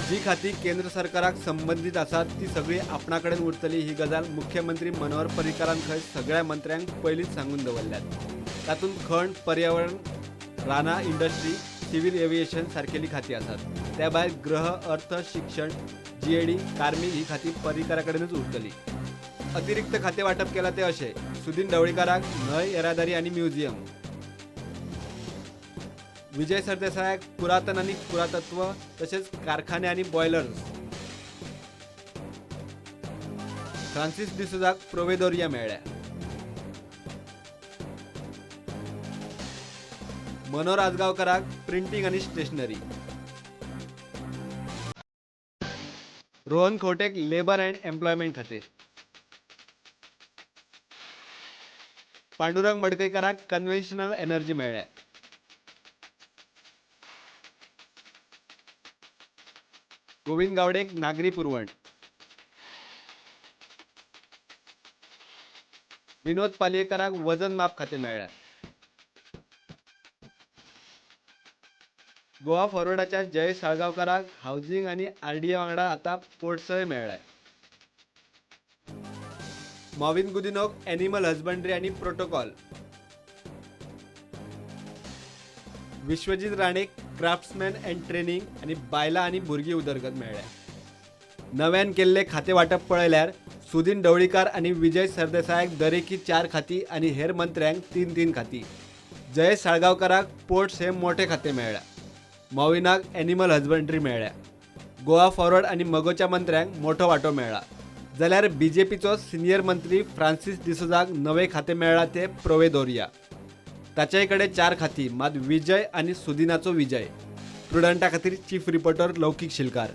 जी खाती केंद्र सरकाराक संबंदीत आसात ती सगळी आपणा कडेन उरतली ही गजाल मुख्यमंत्री मनोहर पर्रीकारान खंय सगळ्या मंत्र्यांक पयलींच सांगून दवरल्यात. तातूंत खण, पर्यावरण, रानां, इंडस्ट्री, सिव्हिल एव्हिएशन सारकेली खाती आसात. त्या भायर गृह, अर्थ, शिक्षण, जीएडी, कार्मीक ही खाती पर्रीकारा कडेनूच उरतली. अतिरिक्त खाते वाटप केला ते अशें: सुदीन ढवळीकाराक न्हंय येरादारी आनी म्युझियम, विजय सरदेसायाक पुरातन आनी पुरातत्व तशेंच कारखाने आनी बॉयलर्स, फ्रांसीस डिसोजाक प्रोवेदोरिया मेळ्ळ्या. मनोहर आजगांवकाराक प्रिंटींग आनी स्टेशनरी, रोहन खंवटेक लेबर अँड एम्प्लॉयमेंट खातें, पांडुरंग मडकयकाराक कन्व्हेन्शनल एनर्जी मेळ्ळ्या. गोविंद गावडेक नागरी पुरवण, विनोद पालयेकाराक वजन माप खातें मेळ्ळ्या. गोवा फॉरवर्डाच्या जयेश साळगांवकाराक हावजींग आनी आरडीए वांगडा आतां पोर्ट्सय मेळ्ळ्या. मॉविन गुदिनोक एनिमल हजबंड्री आनी प्रोटोकॉल, विश्वजीत राणेक क्राफ्ट्समॅन अँड ट्रेनिंग आनी बायलां आनी भुरगीं उदरगत मेळ्ळ्या. नव्यान केल्ले खातें वांटप पळयल्यार सुदीन ढवळीकार आनी विजय सरदेसायाक दरेकी 4 खातीं आनी हेर मंत्र्यांक 3-3 खातीं. जयेश साळगांवकाराक पोर्ट्स हे मोठे खातें मेळ्ळ्या. मॉविनाक एनिमल हजबंड्री मेळ्ळ्या. गोवा फॉरवर्ड आनी मगोच्या मंत्र्यांक मोठो वांटो मेळ्ळा. जाल्यार बीजेपीचो सिनियर मंत्री फ्रांसीस डिसोजाक नवे खातें मेळ्ळा ते प्रोवेदोरिया. ताच्याय कडेन 4 खातीं, मात विजय आनी सुदिनाचो विजय. प्रुडंटा खातीर चीफ रिपोर्टर लौकीक शिलकार.